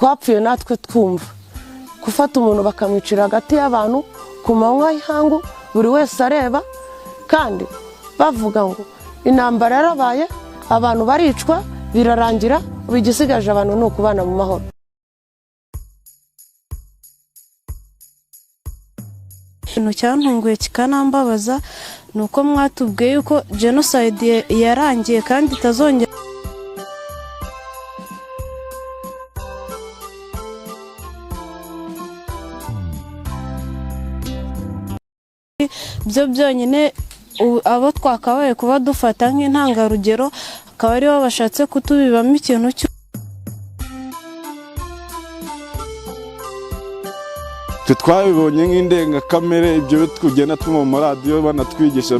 Twapfuye natwe twumva gufata umuntu bakamwicira hagati y'abantu ku manywa y'ihangu, buri wese areba, kandi bavuga ngo intambara yarabaye, abantu baricwa, birarangira. Ubu igisigaje abantu ni ukubana mu mahoro. Ikintu cyantunguye kikanambabaza ni uko mwatubwiye yuko jenoside yarangiye kandi itazongera. Byo byonyine abo twakabaye kuba dufata nk'intangarugero akaba aribo bashatse kutubibamo ikintu. Twe twabibonye nk'indengakamere, ibyo tugenda twumva mu maradiyo banatwigisha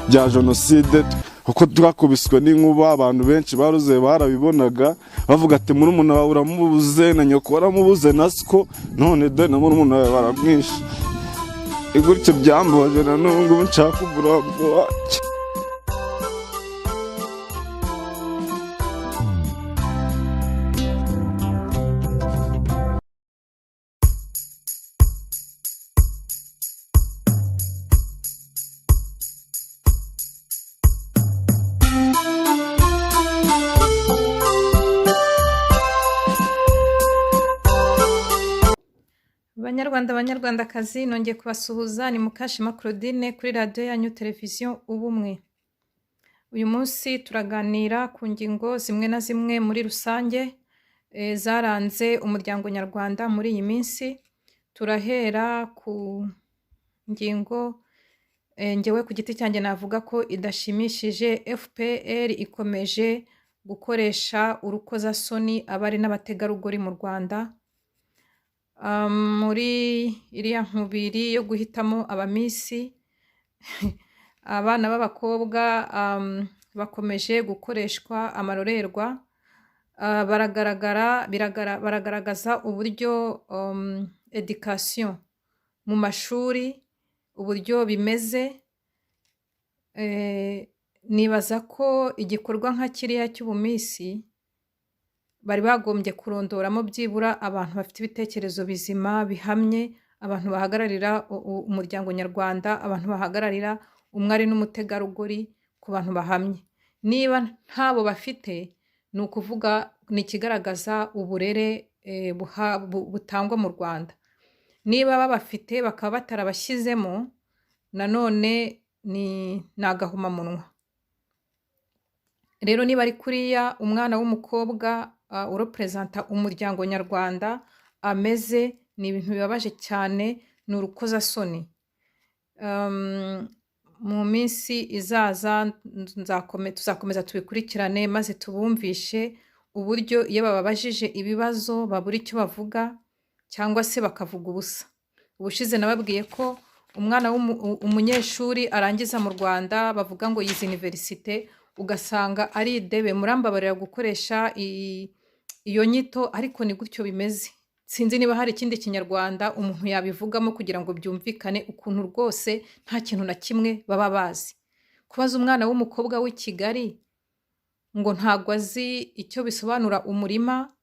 bya jenoside, kuko twakubiswe n'inkuba. Abantu benshi baruze barabibonaga, bavuga ati: "Murumuna wawe uramubuze, na nyoko waramubuze, na siko none dore na murumuna wawe baramwishe." Gutyo byambabaje, na n'ubu ngubu nshaka umurambo wanjye. Banyarwanda, banyarwandakazi, nongeye kubasuhuza. Ni Mukashema Claudine kuri radiyo yanyu, televiziyo Ubumwe. Uyu munsi turaganira ku ngingo zimwe na zimwe muri rusange zaranze umuryango nyarwanda muri iyi minsi. Turahera ku ngingo ngewe ku giti cyanjye navuga ko idashimishije. FPR ikomeje gukoresha urukozasoni abari n'abategarugori mu Rwanda muri iriya nkubiri yo guhitamo abamisi. Abana b'abakobwa bakomeje gukoreshwa amarorerwa. Baragaragara baragaragaza uburyo éducation mu mashuri uburyo bimeze. Nibaza ko igikorwa nka kiriya cy'ubumisi bari bagombye kurondoramo byibura abantu bafite ibitekerezo bizima bihamye, abantu bahagararira umuryango nyarwanda, abantu bahagararira umwari n'umutegarugori ku bantu bahamye. Niba ntabo bafite, ni ukuvuga ni ikigaragaza uburere butangwa mu Rwanda. Niba babafite bakaba batarabashyizemo, nanone ni agahomamunwa. Rero niba ari kuriya umwana w'umukobwa urepresenta umuryango nyarwanda ameze, ni ibintu bibabaje cyane, ni urukozasoni. Mu minsi izaza tuzakomeza tubikurikirane maze tubumvishe uburyo iyo bababajije ibibazo babura icyo bavuga cyangwa se bakavuga ubusa. Ubushize nababwiye ko umwana w'umunyeshuri arangiza mu Rwanda, bavuga ngo yize université, ugasanga ari idebe. Murambabarira gukoresha iyo nyito, ariko ni gutyo bimeze. Sinzi niba hari ikindi kinyarwanda umuntu yabivugamo kugira ngo byumvikane ukuntu rwose nta kintu na kimwe baba bazi. Kubaza umwana w'umukobwa w'i Kigali ngo ntabwo azi icyo bisobanura umurima,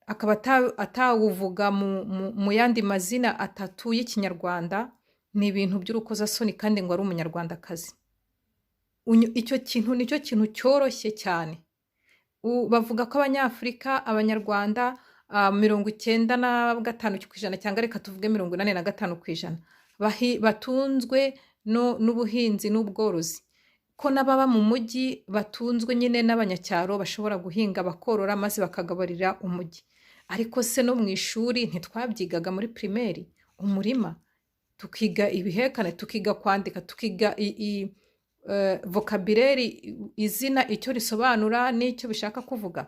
akaba atawuvuga mu yandi mazina atatu y'ikinyarwanda, ni ibintu by'urukozasoni, kandi ngo ari umunyarwandakazi. Icyo kintu nicyo kintu cyoroshye cyane. Bavuga ko abanyafurika, abanyarwanda, 95%, cyangwa reka tuvuge 85%, batunzwe n'ubuhinzi n'ubworozi, ko n'ababa mu mujyi batunzwe nyine n'abanyacyaro bashobora guhinga, bakorora, maze bakagaburira umujyi. Ariko se no mu ishuri ntitwabyigaga muri primaire, umurima, tukiga ibihekane, tukiga kwandika, tukiga vocabulaire, izina icyo risobanura n'icyo bishaka kuvuga?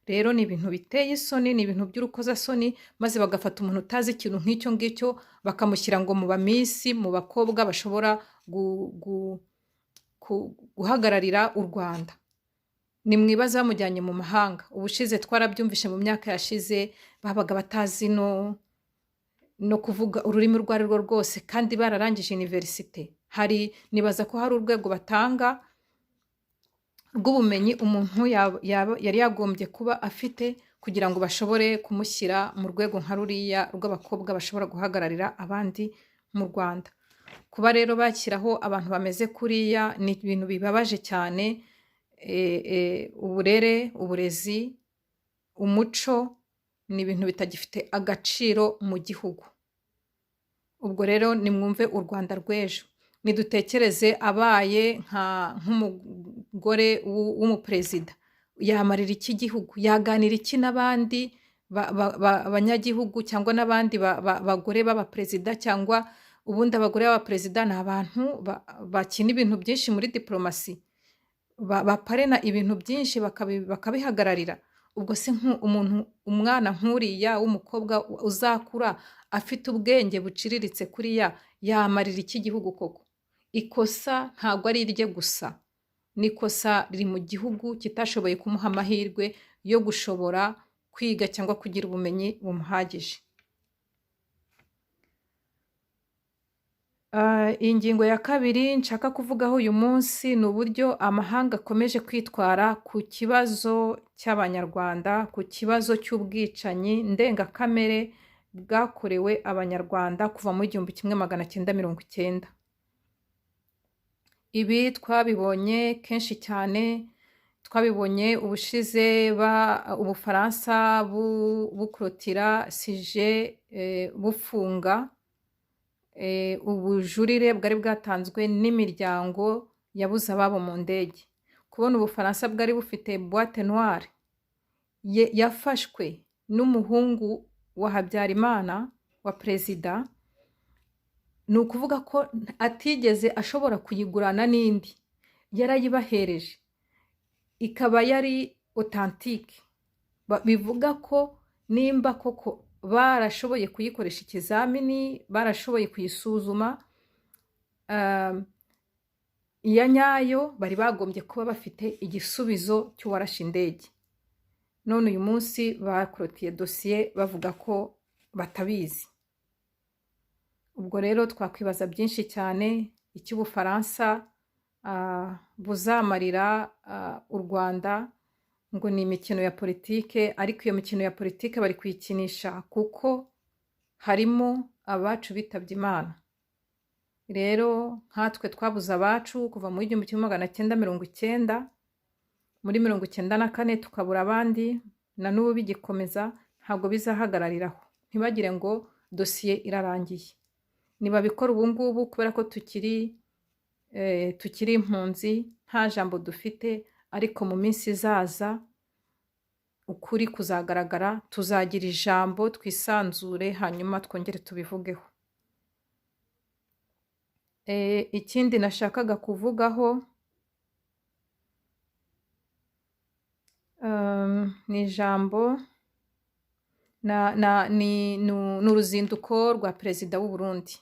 Rero ni ibintu biteye isoni, ni ibintu by'urukozasoni, maze bagafata umuntu utazi ikintu nk'icyo ngicyo bakamushyira ngo mu bamisi, mu bakobwa bashobora guhagararira u Rwanda. Ni mwibaze bamujyanye mu mahanga. Ubushize twarabyumvishe, mu myaka yashize babaga batazi no kuvuga ururimi urwo ari rwo rwose kandi bararangije université. Hari, nibaza ko hari urwego batanga rw'ubumenyi umuntu yari yagombye kuba afite. kugira ngo bashobore kumushyira mu rwego nka ruriya rw'abakobwa bashobora guhagararira abandi mu Rwanda. Kuba rero bashyiraho abantu bameze kuriya ni ibintu bibabaje cyane. Uburere, uburezi, umuco ni ibintu bitagifite agaciro mu gihugu. Ubwo rero nimwumve u Rwanda rw'ejo, nidutekereze abaye nk'umugore w'umuperezida, yamarira iki gihugu? Yaganira iki n'abandi banyagihugu cyangwa n'abandi bagore b'abaperezida? Cyangwa ubundi abagore b'abaperezida ni abantu bakina ibintu byinshi muri diporomasi, baparena ibintu byinshi, bakabihagararira. Ubwo se umuntu, umwana nk'uriya w'umukobwa uzakura afite ubwenge buciriritse kuriya, yamarira iki gihugu koko? Ikosa ntabwo ari irye gusa, n'ikosa riri mu gihugu kitashoboye kumuha amahirwe yo gushobora kwiga cyangwa kugira ubumenyi bumuhagije. Iyi ngingo ya kabiri nshaka kuvugaho uyu munsi ni uburyo amahanga akomeje kwitwara ku kibazo cy'Abanyarwanda, ku kibazo cy'ubwicanyi ndengakamere bwakorewe Abanyarwanda kuva mu 1990. Ibi twabibonye kenshi cyane, twabibonye ubushize Ubufaransa bukurotira sujet, bufunga ubujurire bwari bwatanzwe n'imiryango yabuze ababo mu ndege. Kubona Ubufaransa bwari bufite boîte noire yafashwe n'umuhungu wa Habyarimana wa perezida, ni ukuvuga ko atigeze ashobora kuyigurana n'indi, yarayibahereje, ikaba yari authentique. Bivuga ko nimba koko barashoboye kuyikoresha ikizamini, barashoboye kuyisuzuma, iya nyayo, bari bagombye kuba bafite igisubizo cy'uwarashe indege. None uyu munsi bakorotiye dosiye bavuga ko batabizi. Ubwo rero twakwibaza byinshi cyane icyo Ubufaransa buzamarira u Rwanda. Ngo ni imikino ya politike, ariko iyo mikino ya politike bari kuyikinisha kuko harimo abacu bitabye Imana. Rero nkatwe twabuze abacu kuva mu 1990, muri 94 tukabura abandi, na n'ubu bigikomeza, ntabwo bizahagarariraho. Ntibagire ngo dosiye irarangiye. Nibabikora ubu ngubu kubera ko tukiri impunzi, nta jambo dufite, ariko mu minsi izaza ukuri kuzagaragara, tuzagira ijambo, twisanzure, hanyuma twongere tubivugeho. Ikindi nashakaga kuvugaho ni ijambo ni uruzinduko rwa perezida w'u Burundi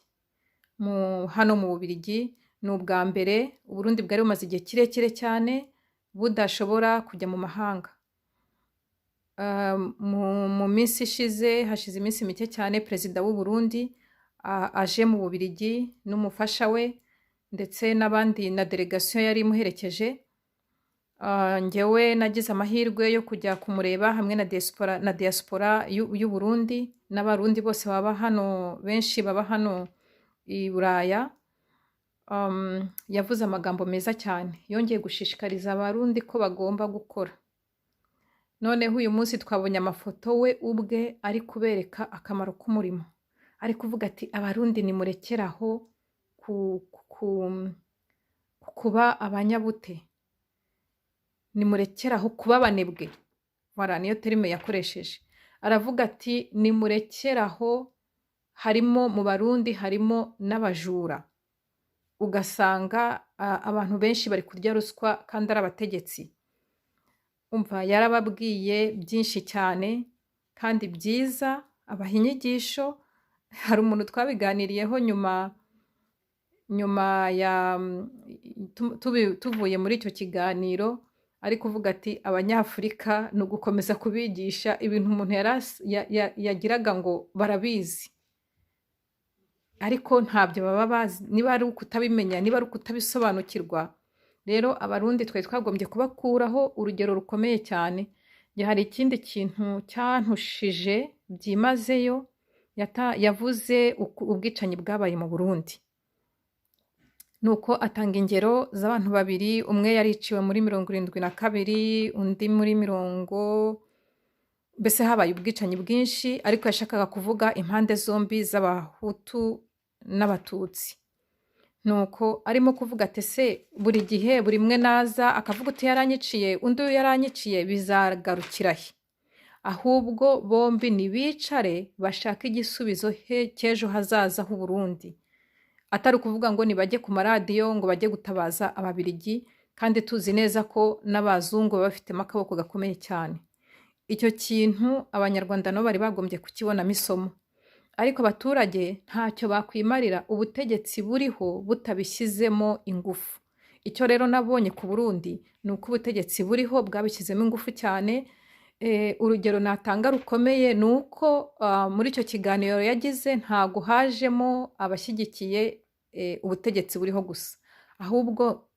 hano mu Bubiligi. Ni ubwa mbere Uburundi bwari bumaze igihe kirekire cyane budashobora kujya mu mahanga. Mu minsi ishize, hashize iminsi mike cyane, perezida w'u Burundi aje mu Bubiligi n'umufasha we ndetse n'abandi na delegasiyo yari imuherekeje. Njyewe nagize amahirwe yo kujya kumureba hamwe na diaspora y'u Burundi n'Abarundi bose baba hano, benshi baba hano i Buraya. Yavuze amagambo meza cyane, yongeye gushishikariza Abarundi ko bagomba gukora. Noneho uyu munsi twabonye amafoto we ubwe ari kubereka akamaro k'umurimo, ari kuvuga ati: "Abarundi, nimurekeraho kuba abanyabute, nimurekeraho kuba abanebwe." Voilà, niyo terme yakoresheje. Aravuga ati: "Nimurekeraho, harimo mu Barundi harimo n'abajura, ugasanga abantu benshi bari kurya ruswa kandi ari abategetsi." Umva, yarababwiye byinshi cyane kandi byiza, abaha inyigisho. Hari umuntu twabiganiriyeho nyuma ya tuvuye muri icyo kiganiro, ari kuvuga ati: "Abanyafurika ni ugukomeza kubigisha ibintu umuntu yagiraga ngo barabizi, ariko ntabyo baba bazi, niba ari ukutabimenya, niba ari ukutabisobanukirwa." Rero Abarundi twari twagombye kubakuraho urugero rukomeye cyane. Njye hari ikindi kintu cyantushije byimazeyo, yavuze ubwicanyi bwabaye mu Burundi. Nuko atanga ingero z'abantu babiri, umwe yariciwe muri 72, undi muri mirongo, mbese habaye ubwicanyi bwinshi, ariko yashakaga kuvuga impande zombi z'Abahutu n'Abatutsi. Nuko arimo kuvuga ati ese buri gihe buri mwe naza akavuga uti yaranyiciye, undi yaranyiciye, bizagarukira he? Ahubwo bombi nibicare bashake igisubizo he cy'ejo hazaza h'u Burundi. Atari ukuvuga ngo nibajye ku maradiyo ngo bajye gutabaza Ababiligi, kandi tuzi neza ko n'abazungu baba bafitemo akaboko gakomeye cyane. Icyo kintu Abanyarwanda nabo bari bagombye kukibonamo isomo. Ariko abaturage ntacyo bakwimarira ubutegetsi buriho butabishyizemo ingufu. Icyo rero nabonye ku Burundi ni uko ubutegetsi buriho bwabishyizemo ingufu cyane. Urugero natanga rukomeye ni uko muri icyo kiganiro yagize ntago hajemo abashyigikiye ubutegetsi buriho gusa, ahubwo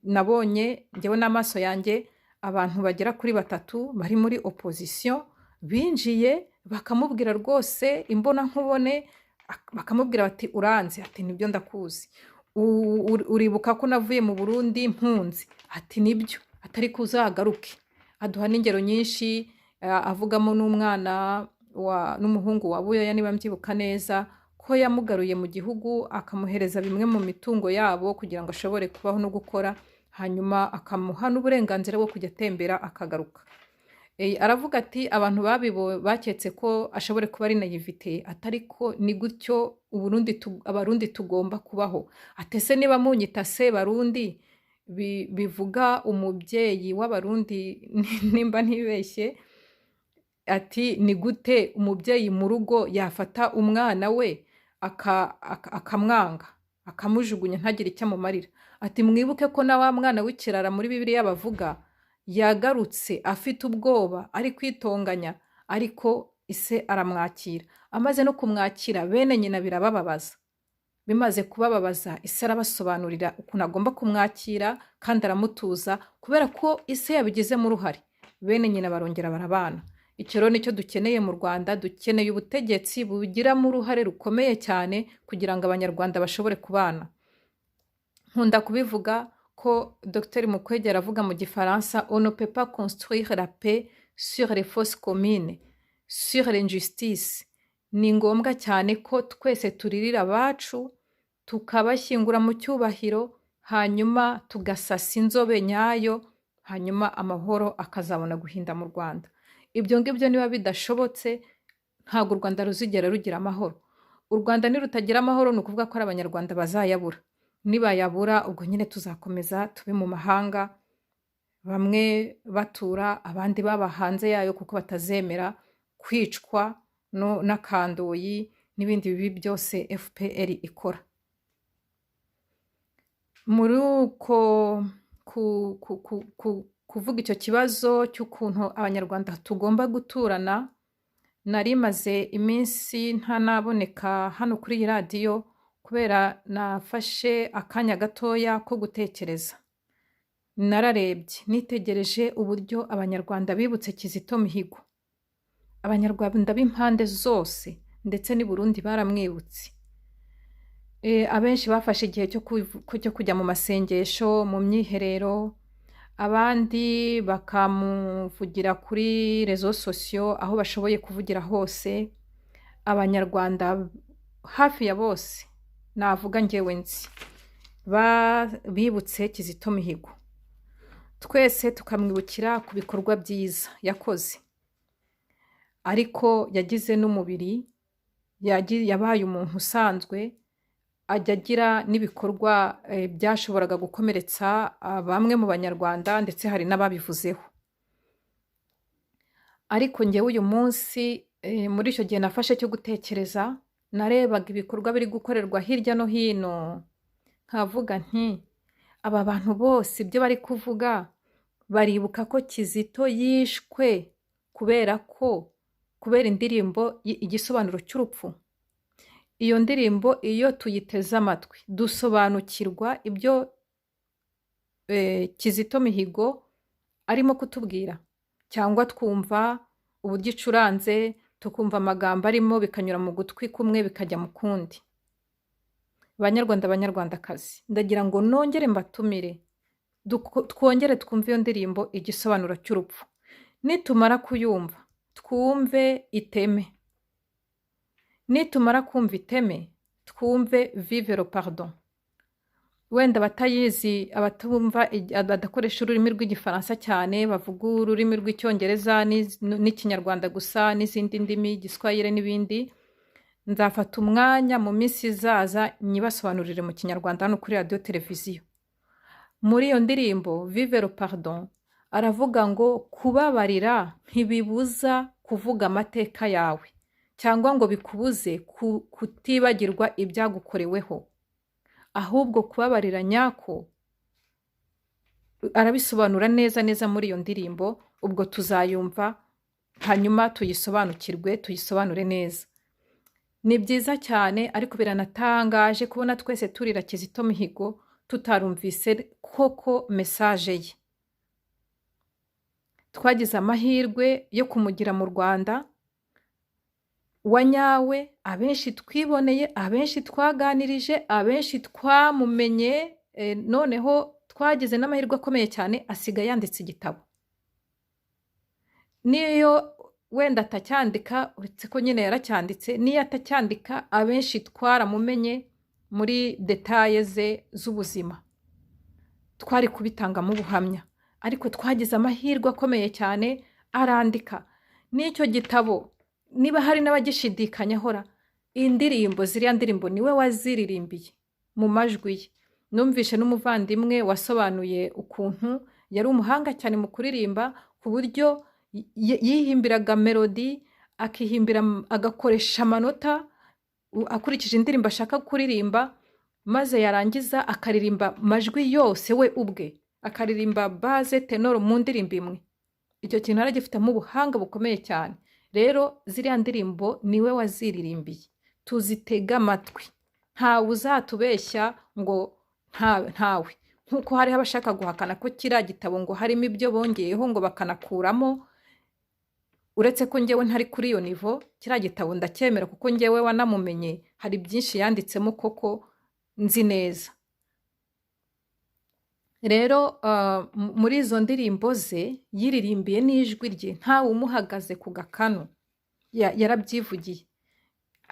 nabonye njyewe n'amaso yanjye abantu bagera kuri batatu bari muri opposition binjiye bakamubwira rwose imbonankubone, bakamubwira bati uranze, ati nibyo ndakuzi, uribuka ko navuye mu Burundi mpunzi, ati nibyo, atari ko uzagaruke. Aduha n'ingero nyinshi, avugamo n'umwana wa n'umuhungu wa Buyoya niba mbyibuka neza, ko yamugaruye mu gihugu akamuhereza bimwe mu mitungo yabo kugira ngo ashobore kubaho no gukora, hanyuma akamuha n'uburenganzira bwo kujya atembera akagaruka. Aravuga ati abantu baketse ko ashobore kuba ari naïveté, atari ko ni gutyo Uburundi Abarundi tugomba kubaho. Ati ese niba munyita se Barundi, bivuga umubyeyi w'Abarundi nimba ntibeshye, ati ni gute umubyeyi mu rugo yafata umwana we akamwanga, akamujugunya ntagire icyo amumarira. Ati mwibuke ko na wa mwana w'ikirara muri Bibiliya bavuga yagarutse afite ubwoba ari kwitonganya, ariko ise aramwakira. Amaze no kumwakira bene nyina birabababaza. Bimaze kubababaza ise arabasobanurira ukuntu agomba kumwakira kandi aramutuza, kubera ko ise yabigizemo uruhare. Bene nyina barongera barabana. Icyo rero nicyo dukeneye mu Rwanda, dukeneye ubutegetsi bugiramo uruhare rukomeye cyane kugira ngo Abanyarwanda bashobore kubana. Nkunda kubivuga ko Dr Mukwege aravuga mu Gifaransa, on ne peut pas construire la paix sur les fausses communes, sur l'injustice. Ni ngombwa cyane ko twese turirira abacu, tukabashyingura mu cyubahiro, hanyuma tugasasa inzobe nyayo, hanyuma amahoro akazabona guhinda mu Rwanda. Ibyo ngibyo niba bidashobotse, ntabwo u Rwanda ruzigera rugira amahoro. U Rwanda nirutagira amahoro ni ukuvuga ko ari Abanyarwanda bazayabura. Nibayabura ubwo nyine tuzakomeza tube mu mahanga, bamwe batura abandi baba hanze yayo kuko batazemera kwicwa n'akandoyi n'ibindi bibi byose FPR ikora. Muri uko kuvuga icyo kibazo cy'ukuntu Abanyarwanda tugomba guturana, nari maze iminsi ntanaboneka hano kuri iyi radiyo kubera nafashe akanya gatoya ko gutekereza. Nararebye, nitegereje uburyo Abanyarwanda bibutse Kizito Mihigo. Abanyarwanda b'impande zose ndetse n'i Burundi baramwibutse. Abenshi bafashe igihe cyo kujya mu masengesho, mu myiherero, abandi bakamuvugira kuri réseaux sociaux aho bashoboye kuvugira hose. Abanyarwanda hafi ya bose navuga njyewe nzi bibutse Kizito Mihigo. Twese tukamwibukira ku bikorwa byiza yakoze, ariko yagize n'umubiri, yabaye umuntu usanzwe, ajya agira n'ibikorwa byashoboraga gukomeretsa bamwe mu Banyarwanda, ndetse hari n'ababivuzeho. Ariko njyewe uyu munsi, muri icyo gihe nafashe cyo gutekereza, narebaga ibikorwa biri gukorerwa hirya no hino, nkavuga nti aba bantu bose ibyo bari kuvuga baribuka ko Kizito yishwe kubera indirimbo Igisobanuro cy'urupfu. Iyo ndirimbo iyo tuyiteze amatwi dusobanukirwa ibyo Kizito Mihigo arimo kutubwira. Cyangwa twumva uburyo icuranze, tukumva amagambo arimo, bikanyura mu gutwi kumwe bikajya mu kundi. Banyarwanda, banyarwandakazi, ndagira ngo nongere mbatumire, twongere twumve iyo ndirimbo Igisobanuro cy'Urupfu. Nitumara kuyumva, twumve iteme. Nitumara kumva iteme, twumve "Vive le pardon". Wenda abatayizi, abatumva, badakoresha ururimi rw'Igifaransa cyane, bavuga ururimi rw'Icyongereza n'Ikinyarwanda gusa n'izindi ndimi, Igiswahili n'ibindi, nzafata umwanya mu minsi izaza nyibasobanurire mu Kinyarwanda hano kuri radiyo televiziyo. Muri iyo ndirimbo "Vive le pardon" aravuga ngo kubabarira ntibibuza kuvuga amateka yawe cyangwa ngo bikubuze kutibagirwa ibyagukoreweho, ahubwo kubabarira nyako, arabisobanura neza neza muri iyo ndirimbo. Ubwo tuzayumva, hanyuma tuyisobanukirwe, tuyisobanure neza. Ni byiza cyane, ariko biranatangaje kubona twese turira Kizito Mihigo tutarumvise koko message ye. Twagize amahirwe yo kumugira mu Rwanda wa nyawe. Abenshi twiboneye, abenshi twaganirije, abenshi twamumenye, noneho twagize n'amahirwe akomeye cyane, asigaye yanditse igitabo. Niyo wenda atacyandika, uretse ko nyine yaracyanditse, niyo atacyandika, abenshi twaramumenye muri détails ze z'ubuzima, twari kubitangamo ubuhamya. Ariko twagize amahirwe akomeye cyane, arandika n'icyo gitabo. Niba hari n'abagishidikanyaho ra, indirimbo, ziriya ndirimbo niwe waziririmbiye mu majwi ye. Numvishe n'umuvandimwe wasobanuye ukuntu yari umuhanga cyane mu kuririmba, ku buryo yihimbiraga mélodie, akihimbira, agakoresha amanota akurikije indirimbo ashaka kuririmba, maze yarangiza akaririmba amajwi yose we ubwe, akaririmba basse, ténor mu ndirimbo imwe. Icyo kintu aragifitemo ubuhanga bukomeye cyane. Rero ziriya ndirimbo niwe waziririmbiye, tuzitege amatwi. Ntawe uzatubeshya ngo ntawe, nk'uko hariho abashaka guhakana ko kiriya gitabo ngo harimo ibyo bongeyeho ngo bakanakuramo. Uretse ko njyewe ntari kuri iyo niveau, kiriya gitabo ndacyemera, kuko njyewe wanamumenye hari byinshi yanditsemo koko nzi neza. Rero muri izo ndirimbo ze yiririmbiye n'ijwi rye, ntawe umuhagaze ku gakanu, yarabyivugiye,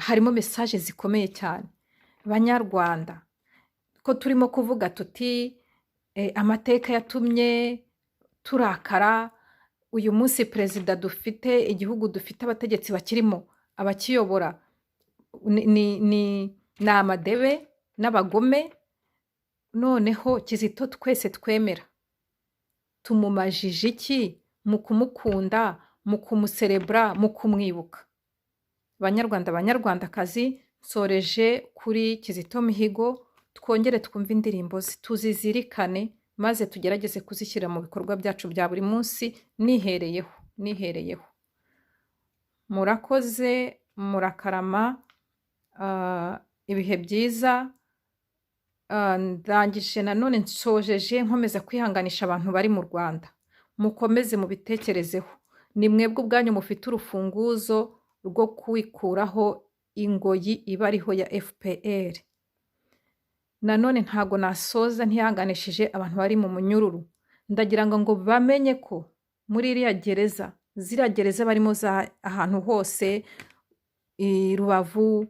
harimo message zikomeye cyane. Banyarwanda, ko turimo kuvuga tuti amateka yatumye turakara, uyu munsi perezida dufite, igihugu dufite, abategetsi bakirimo, abakiyobora ni amadebe n'abagome, noneho Kizito twese twemera tumumajije iki mu kumukunda, mu kumuserebura, mu kumwibuka? Banyarwanda, banyarwandakazi, nsoreje kuri Kizito Mihigo. Twongere twumve indirimbo ze, tuzizirikane, maze tugerageze kuzishyira mu bikorwa byacu bya buri munsi. Nihereyeho, nihereyeho. Murakoze, murakarama, ibihe byiza. Ndangije nanone, nsojeje nkomeza kwihanganisha abantu bari mu Rwanda. Mukomeze mubitekerezeho. Ni mwebwe ubwanyu mufite urufunguzo rwo kwikuraho ingoyi ibariho ya FPR. Nanone ntago nasoza ntihanganishije abantu bari mu munyururu. Ndagira ngo bamenye ko muri iriya gereza, ziriya gereza barimo za ahantu hose, i Rubavu,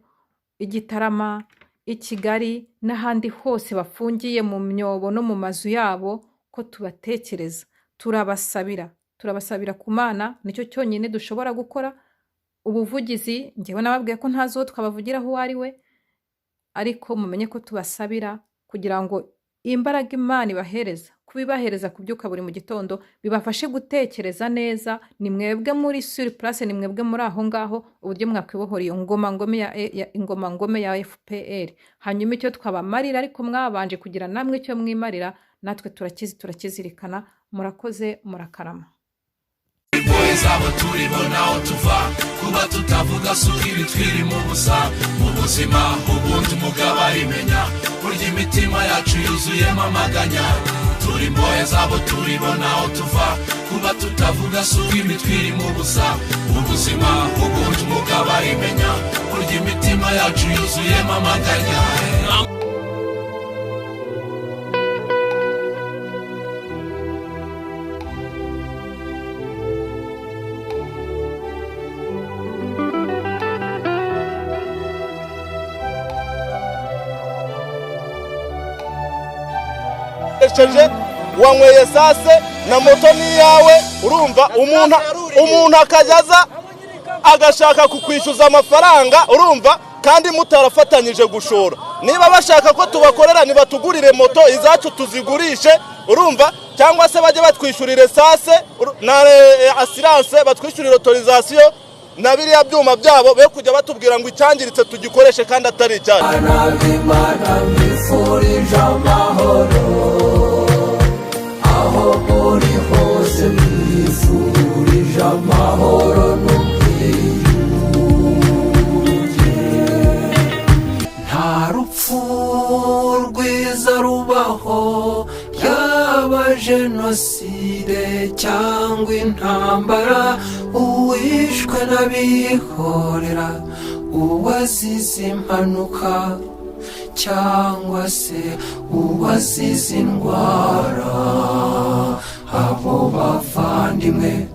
i Gitarama, i Kigali n'ahandi hose bafungiye mu myobo no mu mazu yabo, ko tubatekereza, turabasabira, turabasabira ku Mana. Nicyo cyonyine dushobora gukora ubuvugizi. Njyewe nababwiye ko ntazi uwo twabavugiraho uwo ari we, ariko mumenye ko tubasabira kugira ngo imbaraga Imana ibahereza, kubibahereza kubyuka buri mu gitondo, bibafashe gutekereza neza. Ni mwebwe muri sur place, ni mwebwe muri aho ngaho, uburyo mwakwibohora iyo ngoma ngome ya ingoma ngome ya FPR. Hanyuma icyo twabamarira, ariko mwabanje kugira namwe icyo mwimarira, natwe turakizi, turakizirikana. Murakoze, murakarama. Imbohe zabo turibo naho tuva, kuba tutavuga si uko ibi twiri mu busa mu buzima. Ubundi umugabo arimenya, burya imitima yacu yuzuyemo amaganya. Turi imbohe zabo, turibona aho tuva. Kuba tutavuga si uko imitwe irimo ubusa. Ubuzima ubundi umugabo arimenya. Burya imitima yacu yuzuyemo amaganya. Ukoresheje wanyweye sase na moto ni iyawe. Urumva, umuntu akajya aza agashaka kukwishyuza amafaranga, urumva, kandi mutarafatanyije gushora. Niba bashaka ko tubakorera, nibatugurire moto, izacu tuzigurishe, urumva, cyangwa se bajye batwishyurira sase na assurance, batwishyurire autorisation na biriya byuma byabo, be kujya batubwira ngo icyangiritse tugikoreshe kandi atari icyacu. B'Imana, mbifurije amahoro aho muri hose, mbifurije amahoro n'ubwiyunge. Nta rupfu rwiza rubaho, yaba jenoside cyangwa intambara, uwishwe n'abihorera, uwazize impanuka cyangwa se uwazize indwara, abo bavandimwe.